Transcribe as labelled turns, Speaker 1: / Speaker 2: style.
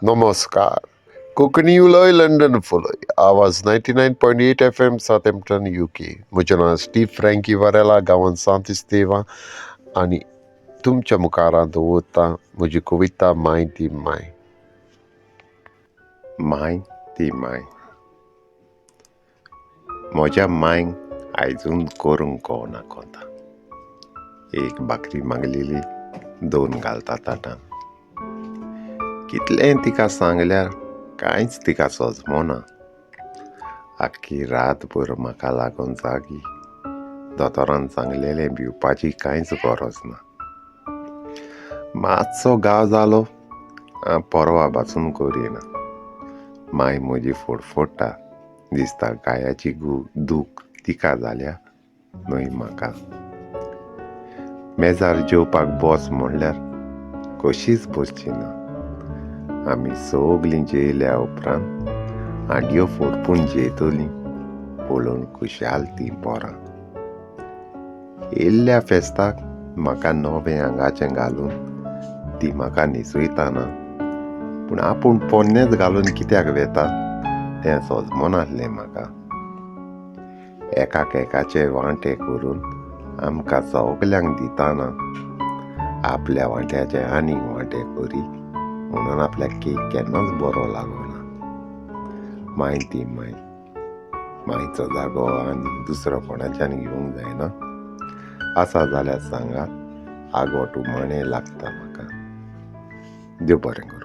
Speaker 1: नमस्कार. कोंकणी उलय, लंडन फुलय. आवाज 99.8 FM, Southampton, UK. म्हजें नांव स्टीव फ्रँकी वरेला, गांवांत सांत इस्तेवा, आनी तुमच्या मुखारां दवरता म्हजी कविता माय ती माय.
Speaker 2: माय ती माय. म्हज्या मांयक आयजून करूंक कळना कोंता. एक भाकरी मागलेली दोन घालता ताटान. कितलें तिका सांगल्यार कांयच तिका सजमना. आख्खी रातभर म्हाका लागून जागी. दोतोरान सांगलेलें भिवपाची कांयच गरज ना. मातसो घाव जालो परवा पासून करिना. माय म्हजी फडफडटा, दिसता गायाची दूख तिका जाल्या न्हय म्हाका. मेजार जेवपाक बस म्हणल्यार कशीच बसची ना. आमी सगलीं जेयल्या उपरांत हांडयो फोडपून जेयतलीं पळोवन खुशाल तीं पोरां. येयल्ल्या फेस्ताक म्हाका नवें आंगाचें घालून ती म्हाका न्हेसयताना, पूण आपूण पोन्नेच घालून कित्याक वेता तें सजमनासलें म्हाका. एकाक एकाचे वांटे करून आमकां सगल्यांक दिताना आपल्या वांट्याचे आनीक वांटे करी म्हणून आपल्याक केक केन्नाच बरो लागना. माय ती माय. मायचो जागो आनी दुसरो कोणाच्यान घेवंक जायना. आसा जाल्यार सांगात, आगोट उमाणें लागता म्हाका. देव बरें करूं.